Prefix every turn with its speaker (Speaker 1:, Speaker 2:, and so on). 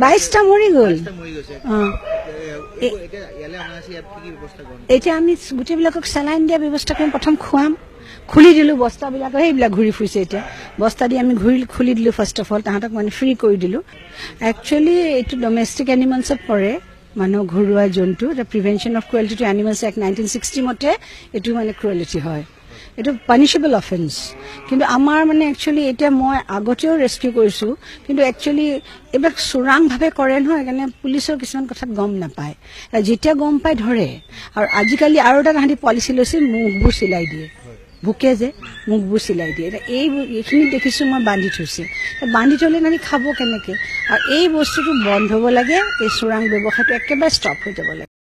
Speaker 1: 22টা মৰি গ'ল। এতিয়া আমি গোটেইবিলাকক চেলাইন দিয়া ব্যৱস্থা কৰিম। প্ৰথম খুৱাম, খুলি দিলোঁ বস্তাবিলাক, সেইবিলাক ঘূৰি ফুৰিছে। এতিয়া বস্তা দি আমি ঘূৰি খুলি দিলোঁ। ফাৰ্ষ্ট অফ অল তাহাঁতক মানে ফ্ৰী কৰি দিলোঁ। একচুৱেলি এইটো ডমেষ্টিক এনিমেলছত পৰে, মানুহ ঘৰুৱা জন্তু। The Prevention of Cruelty to Animals Act 1960 মতে এইটো মানে ক্ৰুৱেলিটি হয়, এইটো পানিছেবল অফেন্স। কিন্তু আমাৰ মানে একচুৱেলি এতিয়া মই আগতেও ৰেস্কিউ কৰিছোঁ, কিন্তু একচুৱেলি এইবিলাক চোৰাংভাৱে কৰে নহয়, সেইকাৰণে পুলিচৰ কিছুমান কথাত গম নাপায়। যেতিয়া গম পায় ধৰে। আৰু আজিকালি আৰু এটা তাহাঁতি পলিচি লৈছে, মুখবোৰ চিলাই দিয়ে, ভোকে যে মুখবোৰ চিলাই দিয়ে। এতিয়া এইখিনি দেখিছোঁ মই বান্ধি থৈছে, বান্ধি থ'লে তাহাঁতি খাব কেনেকৈ? আৰু এই বস্তুটো বন্ধ হ'ব লাগে, এই চোৰাং ব্যৱসায়টো একেবাৰে ষ্টপ হৈ যাব লাগে।